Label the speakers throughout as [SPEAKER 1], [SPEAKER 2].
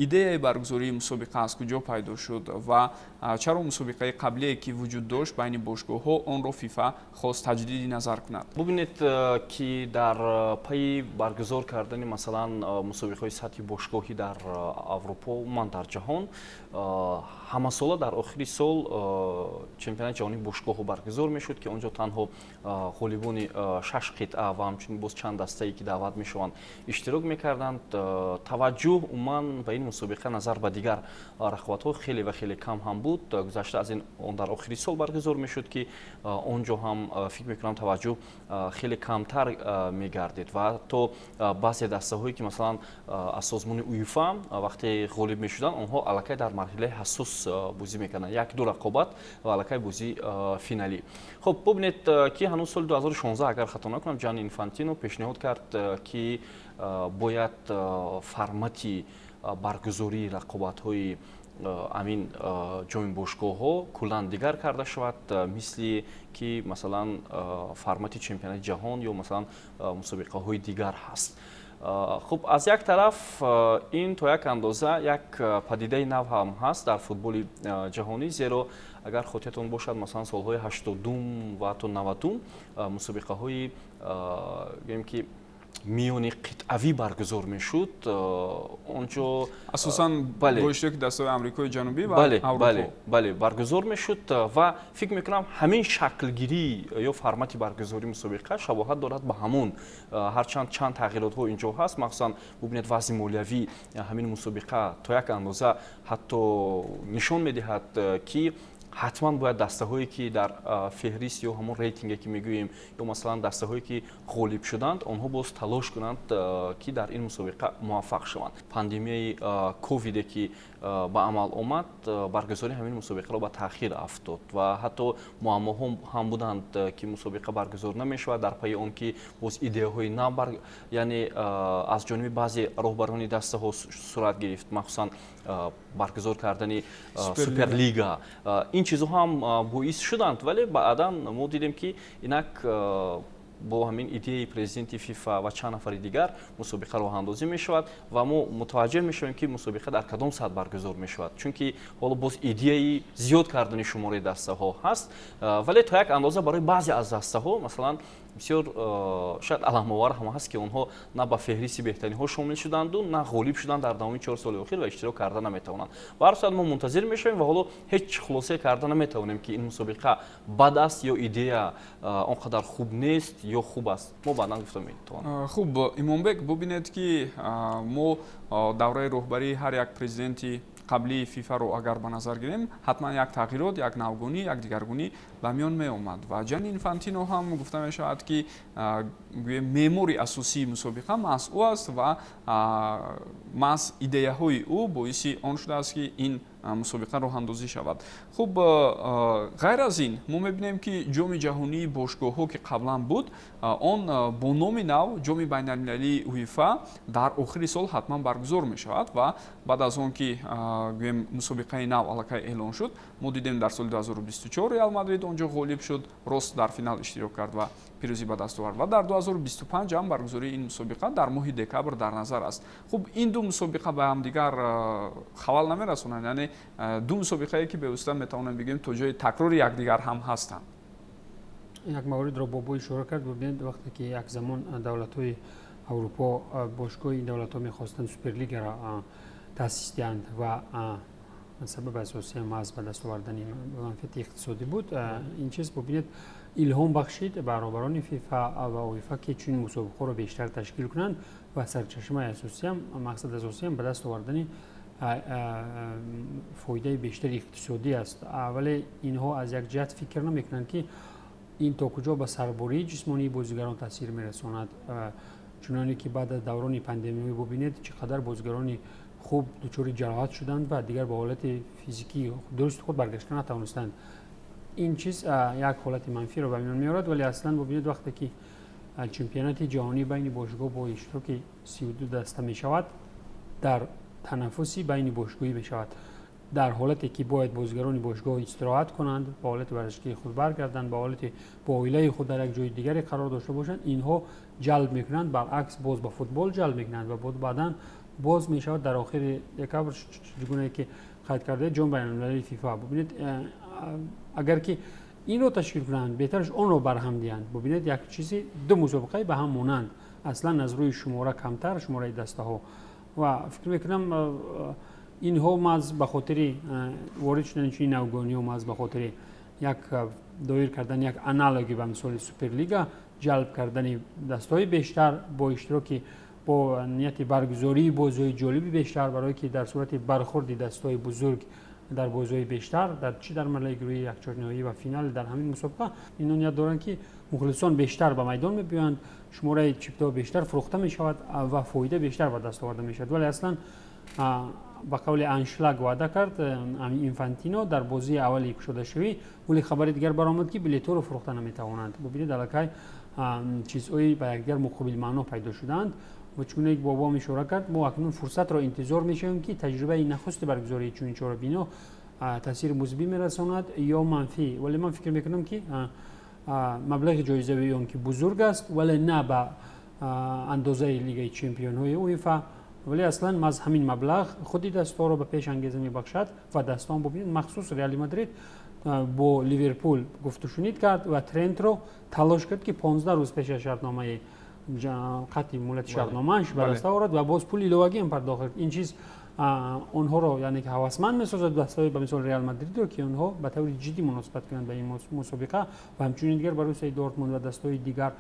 [SPEAKER 1] Идеяи баргузории мусобиқа аз куҷо пайдо шуд ва чаро мусобиқаи қаблие, ки вуҷуд дошт байни бошгоҳҳо, онро ФИФА хост таҷдиди назар кунад?
[SPEAKER 2] Бубинед, ки дар пайи баргузор кардани, масалан, мусобиқаҳои сатҳи бошгоҳӣ дар Аврупо, умуман дар ҷаҳон, ҳамасола дар охири сол чемпионати ҷаҳонии бошгоҳҳо баргузор мешуд, ки он ҷо танҳо ғолибони шаш қитъа ва ҳамчунин боз чанд дастае, ки даъват мешаванд, иштирок мекарданд. Таваҷҷӯҳ умуман ба ин мусобиқа назар ба дигар рақобатҳо хеле ва хеле кам ҳам буд. Гузашта аз ин, он дар охири сол баргузор мешуд, ки он ҷо ҳам, фикр мекунам, таваҷҷӯҳ хеле камтар мегардид ва ҳатто баъзе дастаҳое, ки, масалан, аз созмони УЕФА вақте ғолиб мешуданд, онҳо аллакай дар марҳилаи ҳассос бозӣ мекарданд, як ду рақобат ва аллакай бозии финалӣ. Хуб, бубинед, ки ҳанӯз соли 2016, агар хато накунам, Ҷанни Инфантино пешниҳод кард, ки бояд формати баргузории рақобатҳои ҳамин ҷоми бошгоҳҳо куллан дигар карда шавад, мисли ки, масалан, формати чемпионати ҷаҳон ё, масалан, мусобиқаҳои дигар ҳаст. Хуб, аз як тараф, ин то як андоза як падидаи нав ҳам ҳаст дар футболи ҷаҳонӣ, зеро агар хотиртон бошад, масалан, солҳои 80-ум ва ҳатто 90-ум мусобиқаҳои, гӯем ки, миёни қитъавӣ баргузор мешуд онҷо.
[SPEAKER 1] Асосан бо иштироки дастаҳои Амрикои Ҷанубӣ ва Аврупо.
[SPEAKER 2] Бале, баргузор мешуд ва фикр мекунам, ҳамин шаклгирӣ ё формати баргузории мусобиқа шабоҳат дорад ба ҳамон, ҳарчанд чанд тағйиротҳо инҷо ҳаст. Махсусан, бубинед, вазъи молиявии ҳамин мусобиқа то як андоза ҳатто нишон медиҳад, ки ҳатман бояд дастаҳое, ки дар феҳрист ё ҳамон рейтинге, ки мегӯем, ё, масалан, дастаҳое, ки ғолиб шуданд, онҳо боз талош кунанд, ки дар ин мусобиқа муваффақ шаванд. Пандемияи ковиде, ки ба амал омад, баргузории ҳамин мусобиқаро ба таъхир афтод ва ҳатто муаммоҳо ҳам буданд, ки мусобиқа баргузор намешавад. Дар пайи он ки боз идеяҳои нав, яъне аз ҷониби баъзе роҳбарони дастаҳо сурат гирифт, махсусан баргузор кардани Суперлига, ин чизҳо ҳам боис шуданд. Вале баъдан мо дидем, ки инак бо ҳамин идеяи президенти ФИФА ва чанд нафари дигар мусобиқа роҳандозӣ мешавад ва мо мутаваҷҷеҳ мешавем, ки мусобиқа дар кадом сатҳ баргузор мешавад, чунки ҳоло боз идеяи зиёд кардани шумораи дастаҳо ҳаст. Вале то як андоза барои баъзе аз дастаҳо, масалан, бисёр шояд аламовар ҳам ҳаст, ки онҳо на ба феҳристи беҳтаринҳо шомил шуданду, на ғолиб шуданд дар давоми 4 соли охир ва иштирок карда наметавонанд. Ба ҳар сурат, мо мунтазир мешавем ва ҳоло ҳеҷ хулосае карда наметавонем, ки ин мусобиқа бад аст ё идея он қадар хуб нест ё хуб аст. Мо баъдан гуфта метавонем.
[SPEAKER 1] Хуб, Имомбек, бубинед, ки мо давраи роҳбарии ҳар як президенти қаблии ФИФАро агар ба назар гирем, ҳатман як тағйирот, як навгунӣ, як дигаргунӣ ба миён меомад. Ва Ҷанни Инфантино ҳам гуфта мешавад, ки гӯем, меъмори асосии мусобиқа маҳз ӯ аст ва маҳз идеяҳои ӯ боиси он шудааст, ки ин мусобиқа роҳандозӣ шавад. Хуб, ғайр аз ин, мо мебинем, ки Ҷоми ҷаҳонии бошгоҳҳо, ки қаблан буд, он бо номи нав, Ҷоми байналмилалии УЕФА, дар охири сол ҳатман баргузор мешавад. Ва баъд аз он ки, гӯем, мусобиқаи нав аллакай эълон шуд, мо дидем, дар соли 2024 Реал Мадрид он ҷо ғолиб шуд, рост дар финал иштирок кард ва пирӯзӣ ба даст овард. Ва дар 2025 ҳам баргузории ин мусобиқа дар моҳи декабр дар назар аст. Хуб, ин ду мусобиқа ба ҳамдигар халал намерасонанд? Яъне ду мусобиқае, ки бевосита метавонем бигӯем, то ҷои такрори якдигар ҳам ҳастанд.
[SPEAKER 3] Як мавридро Бобо ишора кард. Бубинед, вақте ки як замон давлатҳои Аврупо, бошгоҳи ин давлатҳо мехостанд Суперлигаро таъсис диҳанд ва сабаби асосиам маҳз ба даст овардани манфиати иқтисодӣ буд. Ин чиз, бубинед, илҳом бахшид ба роҳбарони ФИФА ва УЕФА, ки чунин мусобиқаҳоро бештар ташкил кунанд ва сарчашмаи асосиам, мақсади асосиам ба даст овардани фоидаи бештари иқтисодӣ аст. Вале инҳо аз як ҷиҳат фикр намекунанд, ки ин то куҷо ба сарбории ҷисмонии бозигарон таъсир мерасонад. Чуноне ки баъд аз даврони пандемия, бубинед, чӣ қадар бозигарони хуб дучори ҷароҳат шуданд ва дигар ба ҳолати физикии дурусти худ баргашта натавонистанд. Ин чиз як ҳолати манфиро ба миён меорад. Вале аслан, бубинед, вақте ки чемпионати ҷаҳонӣ байни бошгоҳ бо иштироки 32 даста мешавад, дар танаффуси байни бошгоҳӣ мешавад, дар ҳолате ки бояд бозигарони бошгоҳ истироҳат кунанд, ба ҳолати варзишгии худ баргарданд, ба ҳолати бо оилаи худ дар як ҷои дигаре қарор дошта бошанд, инҳо ҷалб мекунанд, баръакс, боз ба футбол ҷалб мекунанд ва баъдан Боз мешавад дар охири декабр, чигунае ки қайд карда, ҷоми байналмилалии ФИФА. Бубинед, агар ки инро ташкил кунанд, беҳтараш онро барҳам диҳанд. Бубинед, як чизи ду мусобиқаи ба ҳам монанд, аслан аз рӯи шумора камтар, шумораи дастаҳо. Ва фикр мекунам, инҳо маҳз ба хотири ворид шудани чунин навгониҳо, маҳз ба хотири як доир кардани як аналоги ба мисоли Суперлига, ҷалб кардани дастаҳои бештар бо иштироки, бо нияти баргузории бозиҳои ҷолиби бештар, барое ки дар сурати бархурди дастаҳои бузург дар бозиҳои бештар, дар чӣ дар марҳилаи гурӯҳи, якчорниҳоӣ ва финал дар ҳамин мусобиқа, инҳо ният доранд, ки мухлисон бештар ба майдон мебиёянд, шумораи чиптаҳо бештар фурӯхта мешавад ва фоида бештар ба даст оварда мешавад. Вале аслан, ба қавли аншлаг ваъда кард Инфантино дар бозии аввали кушодашавӣ, вале хабари дигар баромад, ки билетҳоро фурӯхта наметавонанд. Бубинед, аллакай чизҳои ба якдигар муқобилмаъно пайдо шудаанд. Ва чуне ки бобоам ишора кард, мо акнун фурсатро интизор мешавем, ки таҷрибаи нахусти баргузории чунин чорабиниҳо таъсири мусбӣ мерасонад ё манфӣ. Вале ман фикр мекунам, ки маблағи ҷоизавии он ки бузург аст, вале на ба андозаи Лигаи чемпионҳои УЕФА, вале аслан маҳз ҳамин маблағ худи дастҳоро ба пеш ангеза мебахшад. Ва дастон, бубинед, махсус Реали Мадрид бо Ливерпул гуфтушунид кард ва Трентро талош кард, ки 15 рӯз пеш аз шартномаи қатъи муҳлати шартномааш ба даст овард ва боз пули иловагиам пардохт кард. Ин чиз онҳоро, яъне ки, ҳавасманд месозад, дастаҳои ба мисол Реал Мадридро, ки онҳо ба таври ҷиддӣ муносибат кунанд ба ин мусобиқа, ва ҳамчунин дигар Боруссияи Дортмунд ва дастаҳои дигар.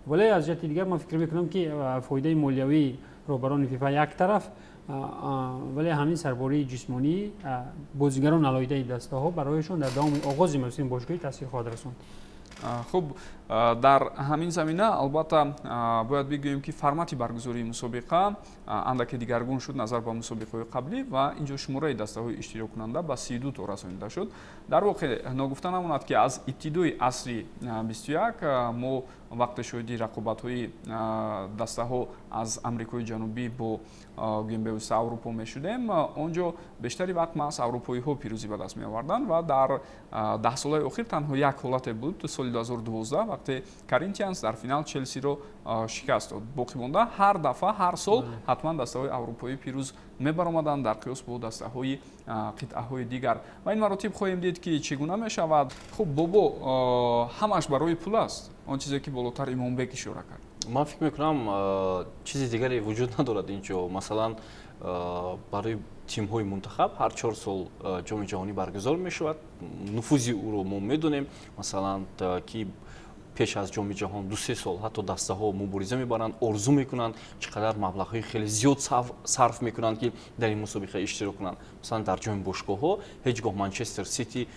[SPEAKER 3] Вале аз ҷиҳати дигар ман фикр мекунам, ки фоидаи молиявии роҳбарони ФИФА як тараф, вале ҳамин сарбории ҷисмонии бозигарон, алоҳидаи дастаҳо, барояшон дар давоми оғози мавсими бошгоҳӣ таъсир хоҳад расонд.
[SPEAKER 1] Хуб, дар ҳамин замина, албатта, бояд бигӯем, ки формати баргузории мусобиқа андаке дигаргун шуд назар ба мусобиқаҳои қаблӣ, ва инҷо шумораи дастаҳои иштироккунанда ба 32 то расонида шуд. Дар воқеъ, ногуфта намонад, ки аз ибтидои асри 21 мо вақте шоҳиди рақобатҳои дастаҳо аз Амрикои Ҷанубӣ бо, гӯем, бевосита Аврупо мешудем, он ҷо бештари вақт маҳз аврупоиҳо пирӯзӣ ба даст меоварданд. Ва дар 10 солаи охир танҳо як ҳолате буд, соли 2012, вақте Коринтианс дар финал Челсиро шикаст дод. Боқӣ монда ҳар дафъа, ҳар сол ҳатман дастаҳои аврупоӣ пирӯз мебаромаданд дар қиёс бо дастаҳои қитъаҳои дигар. Ва ин маротиб хоҳем дид, ки чӣ гуна мешавад. Хуб, бобо, ҳамаш барои пул аст, он чизе ки болотар Имомбек ишора кард?
[SPEAKER 2] Ман фикр мекунам, чизи дигаре вуҷуд надорад инҷо. Масалан, барои тимҳои мунтахаб ҳар 4 сол Ҷоми ҷаҳонӣ баргузор мешавад. Нуфузи ӯро мо медонем, масалан, ки пеш аз Ҷоми ҷаҳон 2-3 сол ҳатто дастаҳо мубориза мебаранд, орзу мекунанд, чӣ қадар маблағҳои хеле зиёд сарф мекунанд, ки дар ин мусобиқа иштирок кунанд. Масалан, дар ҷоми бошгоҳҳо ҳеҷ гоҳ Манчестер Сити,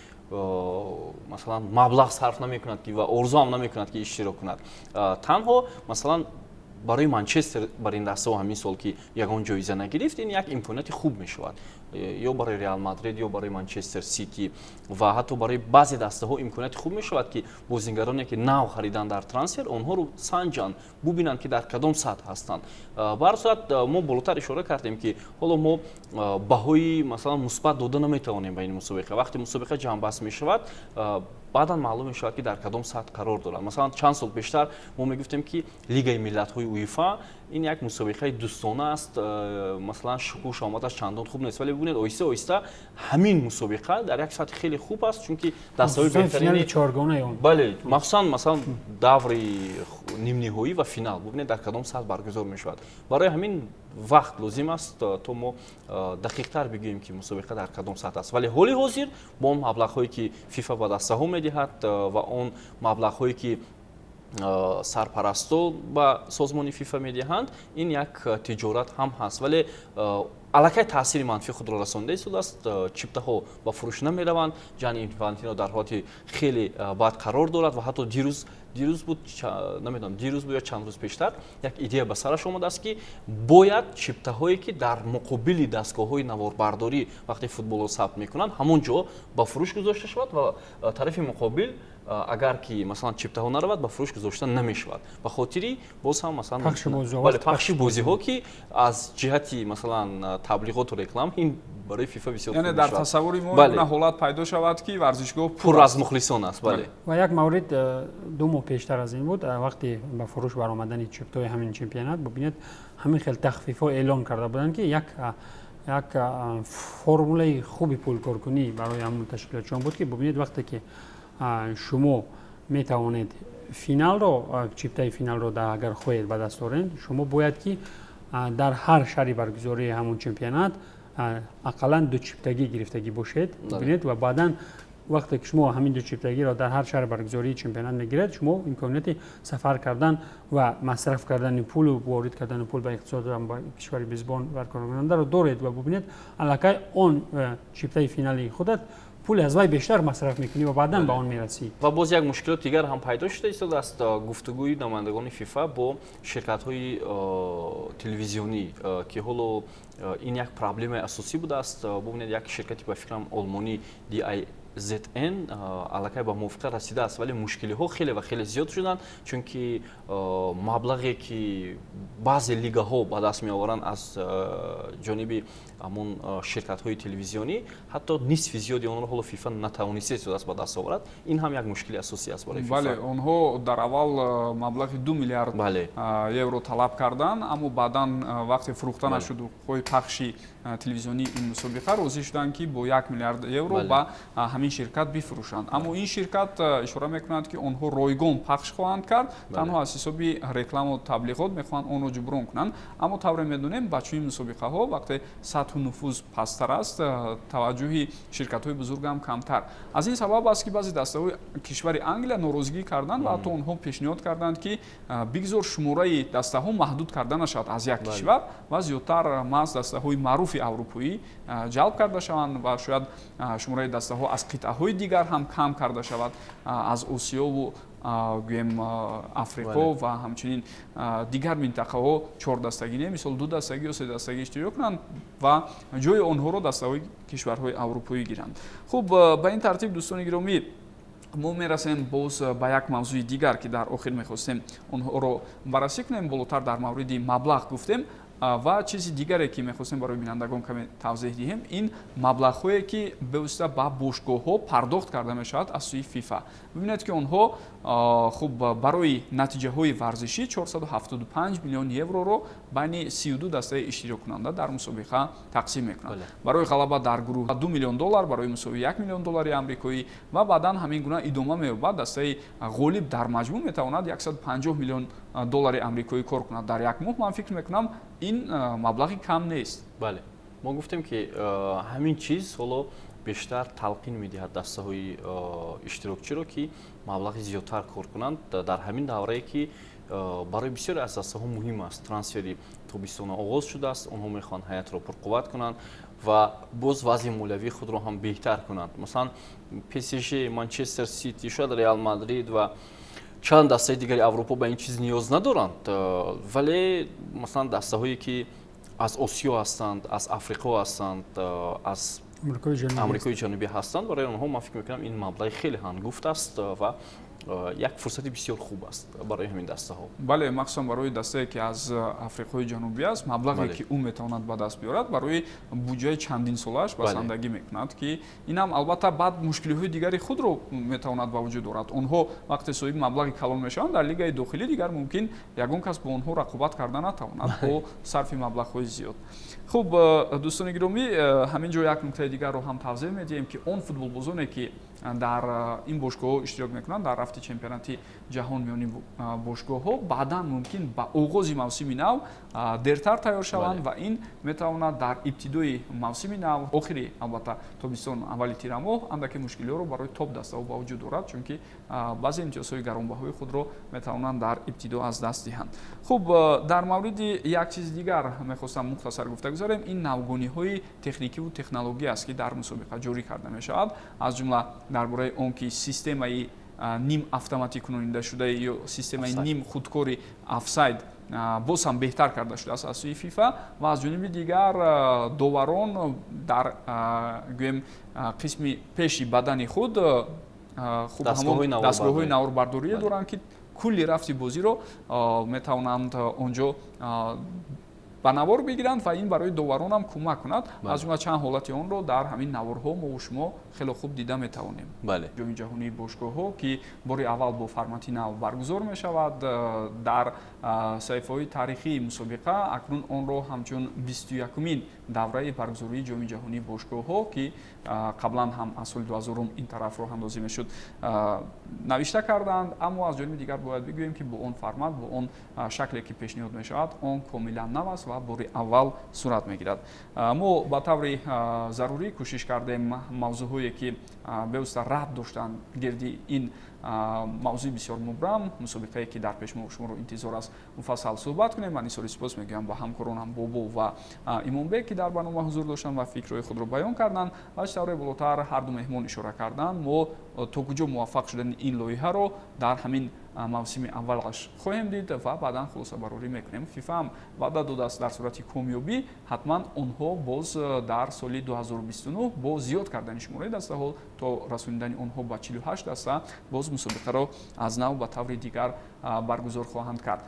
[SPEAKER 2] масалан, маблағ сарф намекунад ки ва орзуам намекунад, ки иштирок кунад. Танҳо, масалан, барои Манчестер, бар ин дастаҳо ҳамин сол, ки ягон ҷоиза нагирифт, ин як имконияти хуб мешавад ё барои Реал Мадрид, ё барои Манчестер Сити, ва ҳатто барои баъзе дастаҳо имконияти хуб мешавад, ки бозингароне, ки нав хариданд дар трансфер, онҳоро санҷанд, бубинанд, ки дар кадом сатҳ ҳастанд. Ба ҳар сурат, мо болотар ишора кардем, ки ҳоло мо баҳои, масалан, мусбат дода наметавонем ба ин мусобиқа. Вақте мусобиқа ҷамъбаст мешавад, баъдан маълум мешавад, ки дар кадом сатҳ қарор дорад. Масалан, чанд сол пештар мо мегуфтем, ки Лигаи миллатҳои УЕФА ин як мусобиқаи дӯстона аст, масалан, шукӯҳ шаҳоматаш чандон хуб нест. Вале бубинед, оҳиста оҳиста ҳамин мусобиқа дар як сатҳи хеле хуб аст, чунки дастаҳои
[SPEAKER 3] беҳтарини
[SPEAKER 2] бале, махсусан, масалан, даври нимниҳоӣ ва финал, бубинед, дар кадом сатҳ баргузор мешавад. Барои ҳамин вақт лозим аст, то мо дақиқтар бигӯем, ки мусобиқа дар кадом сатҳ аст. Вале ҳоли ҳозир бо он маблағҳое, ки ФИФА ба дастаҳо медиҳад, ва он маблағҳое, ки сарпарасто ба созмони ФИФА медиҳанд, ин як тиҷорат ҳам ҳаст, вале аллакай таъсири манфӣ худро расонда истодааст. Чиптаҳо ба фурӯш намераванд. Ҷани Инфантино дар ҳолати хеле бад қарор дорад ва ҳатто дирӯз буд, намедонам, дирӯз буд ё чанд рӯз пештар, як идея ба сараш омадааст, ки бояд чиптаҳое, ки дар муқобили дастгоҳҳои наворбардорӣ вақте футболро сабт мекунанд, ҳамон ҷо ба фурӯш гузошта шавад ва тарафи муқобил, агар ки, масалан, чиптаҳо наравад, ба фурӯш гузошта намешавад, ба хотири боз ҳам, масалан, бале, пахши бозиҳо, ки аз ҷиҳати, масалан, таблиғоту реклам ин барои ФИФА бисёр
[SPEAKER 1] яъне дар тасаввури мо ин ҳолат пайдо шавад, ки варзишгоҳ
[SPEAKER 2] пур аз мухлисон аст. Бале.
[SPEAKER 3] Ва як маврид 2 моҳ пештар аз ин буд, вақте ба фурӯш баромадани чиптои ҳамин чемпионат, бубинед, ҳамин хел тахфифҳо эълон карда буданд, ки як формулаи хуби пулкоркунӣ барои ҳамон ташкилотчиён буд, ки бубинед, вақте ки шумо метавонед финалро, чиптаи финалро агар хоҳед ба даст оред, шумо бояд ки дар ҳар шаҳри баргузории ҳамон чемпионат ақаллан 2 чиптагӣ гирифтагӣ бошед. Бубинед, ва баъдан вақте ки шумо ҳамин 2 чиптагиро дар ҳар шаҳри баргузории чемпионат мегиред, шумо имконияти сафар кардан ва масраф кардани пулу ворид кардани пул ба иқтисод ва ба кишвари мизбон баркоркунандаро доред. Ва бубинед, аллакай он чиптаи финали худат пули аз вай бештар масраф мекунӣ ва баъдан ба он мерасӣ.
[SPEAKER 2] Ва боз як мушкилот дигар ҳам пайдо шуда истодааст. Гуфтугӯи намояндагони ФИФА бо ширкатҳои телевизионӣ, ки ҳоло ин як проблемаи асосӣ будааст. Бубинед, як ширкати ба фикрам олмонӣ DAZN аллакай ба мувофиқа расидааст, вале мушкилиҳо хеле ва хеле зиёд шуданд, чунки маблағе ки баъзе лигаҳо ба даст меоваранд аз ҷониби ҳамон ширкатҳои телевизионӣ, ҳатто нисфи зиёди онро ҳоло ФИФА натавонистааст ба даст оварад. Ин ҳам як мушкили асосӣ аст барои ФИФА.
[SPEAKER 1] Бале, онҳо дар аввал маблағи 2 миллиард евро талаб карданд, аммо баъдан вақте фурӯхта нашуд ҳуқуқҳои пахши телевизионии ин мусобиқа, розӣ шуданд, ки бо 1 миллиард евро ба ҳамин ширкат бифурӯшанд. Аммо ин ширкат ишора мекунад, ки онҳо ройгон пахш хоҳанд кард, танҳо аз ҳисоби рекламу таблиғот мехоҳанд онро ҷуброн кунанд. Аммо тавре медонем, ба чунин мусобиқаҳо вақте сатҳу нуфуз пасттар аст, таваҷҷӯҳи ширкатҳои бузург ҳам камтар. Аз ин сабаб аст, ки баъзе дастаҳои кишвари Англия норозигӣ карданд ва ҳатто онҳо пешниҳод карданд, ки бигзор шумораи дастаҳо маҳдуд карда нашавад аз як кишвар ва зиёдтар маҳз дастаҳои маъруфи аврупоӣ ҷалб карда шаванд ва шояд шумораи дастаҳо аз қитъаҳои дигар ҳам кам карда шавад, аз Осиёву гӯем Африқо ва ҳамчунин дигар минтақаҳо 4 дастагӣ не, мисол 2 дастагӣ ё 3 дастагӣ иштирок кунанд ва ҷои онҳоро дастаҳои кишварҳои аврупоӣ гиранд. Хуб, ба ин тартиб, дӯстони гиромӣ, мо мерасем боз ба як мавзӯи дигар, ки дар охир мехостем онҳоро баррасӣ кунем. Болотар дар мавриди маблағ гуфтем ва чизи дигаре, ки мехостем барои бинандагон каме тавзеҳ диҳем, ин маблағҳое, ки бевосита ба бошгоҳҳо пардохт карда мешавад аз сӯи ФИФА. Бибинед, ки онҳо хуб барои натиҷаҳои варзишӣ 475 миллион евроро байни 32 дастаи иштироккунанда дар мусобиқа тақсим мекунанд. Барои ғалаба дар гурӯҳ 2 миллион доллар, барои мусовӣ 1 миллион доллари амрикоӣ ва баъдан ҳамин гуна идома меёбад. Дастаи ғолиб дар маҷмӯъ метавонад 150 миллион доллари амрикоӣ кор кунад дар як моҳ. Ман фикр мекунам, ин маблағи кам нест.
[SPEAKER 2] Бале, мо гуфтем, ки ҳамин чиз ҳоло бештар талқин медиҳад дастаҳои иштирокчиро, ки маблағи зиёдтар кор кунанд дар ҳамин даврае, ки барои бисёре аз дастаҳо муҳим аст. Трансфери тобистона оғоз шудааст, онҳо мехоҳанд ҳайатро пурқувват кунанд ва боз вазъи молиявии худро ҳам беҳтар кунанд. Масалан, ПСЖ, Манчестер Сити, шояд Реал Мадрид ва чанд дастаи дигари Аврупо ба ин чиз ниёз надоранд, вале масалан дастаҳое, ки аз Осиё ҳастанд, аз Африқо ҳастанд, аз Амрикои Ҷанубӣ ҳастанд, барои онҳо ман фикр мекунам, ин маблағи хеле ҳангуфт аст ва як фурсати бисёр хуб аст барои ҳамин дастаҳо.
[SPEAKER 1] Бале, махсусан барои дастае, ки аз Африқои Ҷанубӣ аст, маблағе, ки ӯ метавонад ба даст биёрад, барои буҷаи чандинсолааш басандагӣ мекунад, ки ин ҳам албатта баъд мушкилиҳои дигари худро метавонад ба вуҷуд орад. Онҳо вақте соҳиби маблағи калон мешаванд, дар лигаи дохилӣ дигар мумкин ягон кас бо онҳо рақобат карда натавонад бо сарфи маблағҳои зиёд. Хуб, дӯстони гиромӣ, ҳамин ҷо як нуктаи дигарро ҳам тавзеҳ медиҳем, ки он футболбозоне, ки дар ин бошгоҳҳо иштирок мекунанд дар рафти чемпионати ҷаҳон миёни бошгоҳҳо, баъдан мумкин ба оғози мавсими нав дертар тайёр шаванд ва ин метавонад дар ибтидои мавсими нав, охири албатта тобистон, аввали тирамоҳ, андаке мушкилиҳоро барои топ дастаҳо ба вуҷуд орад, чунки баъзе имтиёзҳои гаронбаҳои худро метавонанд дар ибтидо аз даст диҳанд. Хуб, дар мавриди як чизи дигар мехостам мухтасар гуфта гузарем. Ин навгониҳои техникиву технология аст, ки дар мусобиқа ҷорӣ карда мешавад, аз ҷумла дар бораи он ки системаи ним автоматикунондашуда ё системаи ним худкори офсайд боз ҳам беҳтар карда шудааст аз сӯи ФИФА ва аз ҷониби дигар доварон дар гӯем қисми пеши бадани худ хуб дастгоҳҳои наворбардорие доранд, ки кулли рафти бозиро метавонанд онҷо Ба навор бигиранд ва ин барои доварон ҳам кӯмак кунад. Аз ҷумла чанд ҳолати онро дар ҳамин наворҳо мо шумо хеле хуб дида метавонем. Ҷоми ҷаҳонии бошгоҳҳо, ки бори аввал бо формати нав баргузор мешавад, дар саҳифаҳои таърихии мусобиқа акнун онро ҳамчун 21-умин давраи баргузории Ҷоми ҷаҳонии бошгоҳҳо, ки қаблан ҳам аз соли 2000 ин тараф роҳандозӣ мешуд, навишта карданд. Аммо аз ҷониби дигар бояд бигӯем, ки бо он формат, бо он шакле ки пешниҳод мешавад, он комилан нав аст ва бори аввал сурат мегирад. Мо ба таври зарурӣ кӯшиш кардем мавзӯъҳое, ки бевосита рабт доштанд гирди ин мавзӯи бисёр мубрам, мусобиқае ки дар пеш мо шуморо интизор аст, муфассал суҳбат кунем. Ман изҳори сипос мегӯям ба ҳамкоронам Бобо ва Имомбек, ки дар барнома ҳузур доштанд ва фикрҳои худро баён карданд. Ва чӣ тавре болотар ҳар ду меҳмон ишора карданд, мо то куҷо муваффақ шудани ин лоиҳаро дар ҳамин мавсими аввалаш хоҳем дид ва баъдан хулосабарорӣ мекунем. ФИФА ҳам ваъда додааст, дар сурати комёбӣ ҳатман онҳо боз дар соли 2029 бо зиёд кардани шумораи дастаҳо то расонидани онҳо ба 48 даста боз мусобиқаро аз нав ба таври дигар баргузор хоҳанд кард.